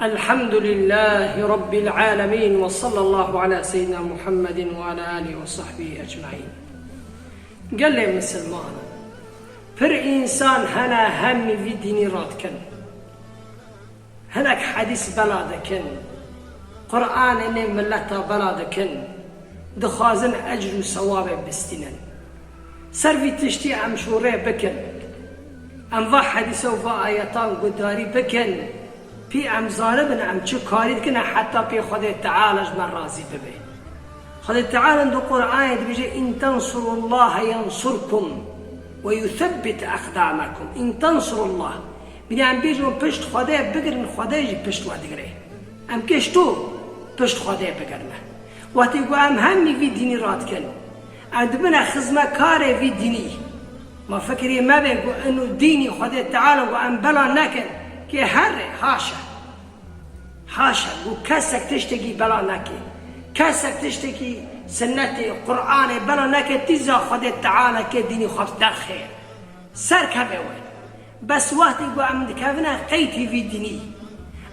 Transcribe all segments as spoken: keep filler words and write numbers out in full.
Elhamdülillâhi Rabbil âlemîn ve sallallahu ala seyyidina Muhammedin ve ala âlihi ve sahbihi ecmaîn. Gelê misilman, pir însan hene hemî vî dînî radikin. Hinek hedîs bela dikin, Qur'anê nê milleta bela dikin, dixwazin ecr û sewabê bistînin. Ser vî tiştî em şûrê bikin. Em va hedîsa û va ayetan guhdarî bikin. Pî em zanibin em çi karî dikin heta pê Xwedê Teala ji me razî bibe. Xwedê Teala di Qur'anê dibêje, "In tensurullaha yansurkum ve yuthebbit aqdamakum." In tensurullah. Bîne em bêjin pişt Xwedê bigirin, Xwedê jî pişt we digire. Em kê ji to pişt Xwedê bigirine. Wextê ku em hemî vî dînî radikin, em dibine xizmekarê vî dînî. Ma fikirê me be ku ino dînî Xwedê Teala ku em bela nekin, kê herre, haşa. Haşa, ku kesek tiştekî bela neke. Kesek tiştekî sinnetê, Qur'anê bela neke, tîza Xwedê Teala kê dînî xwe derxê. Serkeve we. Bes wextê ku em dikevine qeydî vî dînî,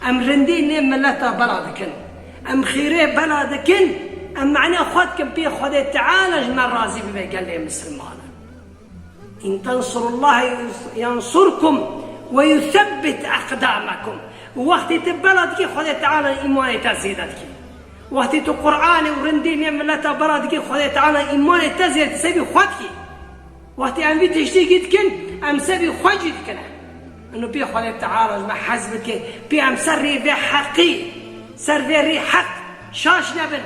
em rindî nê milleta bela dikin. Em xêrê bela dikin, em mane xwe dikin pê Xwedê Teala ji me razî bibe gelê misilmanan. "In tensurullaha yansurkum ve yuthebbit aqdamakum." Wextê tu bela dikî, Xwedê Teala îmanê te zêde dikî. Wextê tu Qur'anê û rindê nê milleta bela dikî, Xwedê Teala îmanê te zêde sebî xwe dikî. Wextê em vî tiştî dikin, em sebî xwe jî dikine. Ino pê Xwedê Teala ji me hez bike, pê em ser rê vê heqî, ser vê rê heq şaş nebin.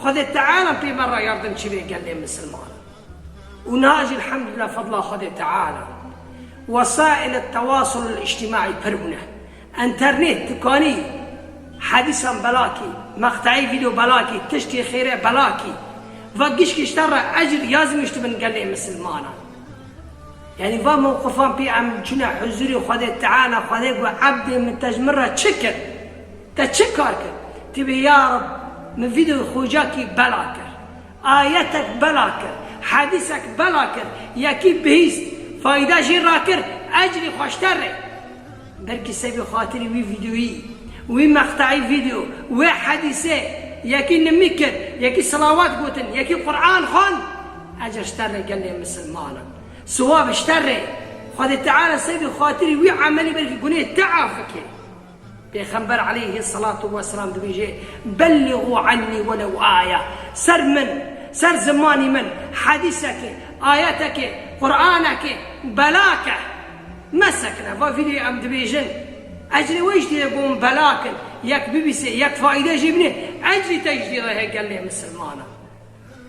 Xwedê Teala pê me re yardimçî bê gelê misilman. Û niha jî elhamdulillah fadla Xwedê Teala. Wesaîl tewasul îctimaî pir bûne. Enternet, tu kanî hedîsan belakî, meqteyê vîdeo belakî, tiştê xêrê belakî. Va gişkî ji te re ecr yazmîş dibin gelê misilmanan. Yanî va mewqifan pê em çûne huzûrê Xwedê Teala, Xwedê got, "Ebdê min, te ji min re çi kir? Te çi kar kir?" Tê bê, "Ya Reb, min vîdeo xocakî bela kir." Ayetek bela kir, hedîsek bela kir, yekî bihîst, fayda jê rakir, ecrî xwe ji te rê. Belkî sebî xatirî wî vîdeoyî, wî meqteyî vîdeo, wê hedîsê, yekî nimî kir, yekî silawat gotin, yekî Qur'an xwend, ecr ji te rê gelê misilmanan. Siwab ji te rê. Xwedê Teala sebî xatirî wî emelî belkî gunê te af bike. Pêxember aleyhisselatu vesselam dibêje, "Belligu anni welew aya." Ser min, ser zimanî min, hedîsekê, ayetekê, Qur'anekê, belake. Mesekine, va vîdyoyê em dibêjin. Ecrê wê jî tê de bûn belakin. Yek bibîse, yek faîde jî bîne. Ecrî te jî tê de heye gelê misilmanan.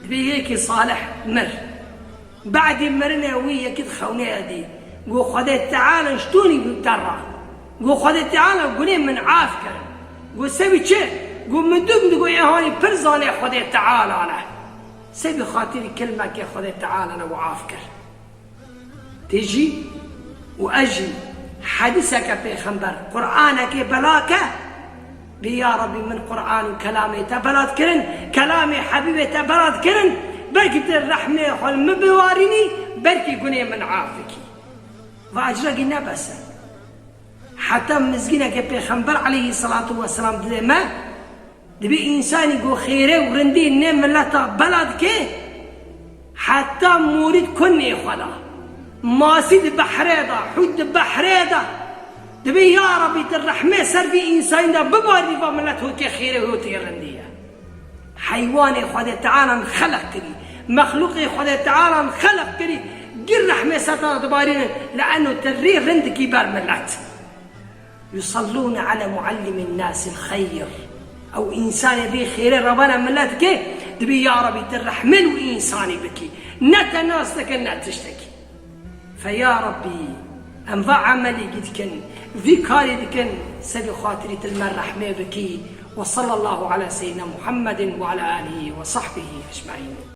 Dibê yekî salih mir. Badî mirinê wî yekî di xewnê de dî. Got, "Xwedê Teala ji to nî bû te re." Got, "Xwedê Teala gunê min af kir." Got, "Sebî çi?" Got, "Min dû min digot ê hanî pir zanê Xwedê Teala ne." Sebî xatirî kilmekê Xwedê Teala ne û af kir. Tê jî û ez jî hedîseke pêxember, Qur'anekê belake, bê ya Rebî min Qur'an û kelamê te bela dikirin, kelamê Hebîbê te bela dikirin, belkî tu rehmê xwe li min biwarînî, belkî gunê min af bikî. Va ecrekî ne bes e. Heta mizgîneke pêxember aleyhisselatu vesselam dide me, Dibê însanî ku xêrê û rindî nê mileta bela dike, heta morî di kunê xwe de, masî di behrê de, hût di behrê de, dibê ya Rebî tu rehmê ser vî însanî de bibarî, va milet hotê xêrê hotê rindî ye. Heywanê Xwedê Teala xeleq kirî, mexlûqê Xwedê Teala xeleq kirî, gir rehmê ser te de dibarînin, li eno tu rê rindikî ber milet. Yusallûne ale muallimîn nâsil xeyr. Ew însanê vê xêrê rebana milet ke, dibê ya Rebî tu rehmên wî însanî bikî. Ne te nas dikin, ne tiştekî. Fe ya Rebî, em va emelî gî dikin, vî karî dikin, sebî xatirî tu li me rehmê bikî. Ve sallallahu ala seyyidina Muhammedin ve ala alihi ve sahbihi ecmaîn.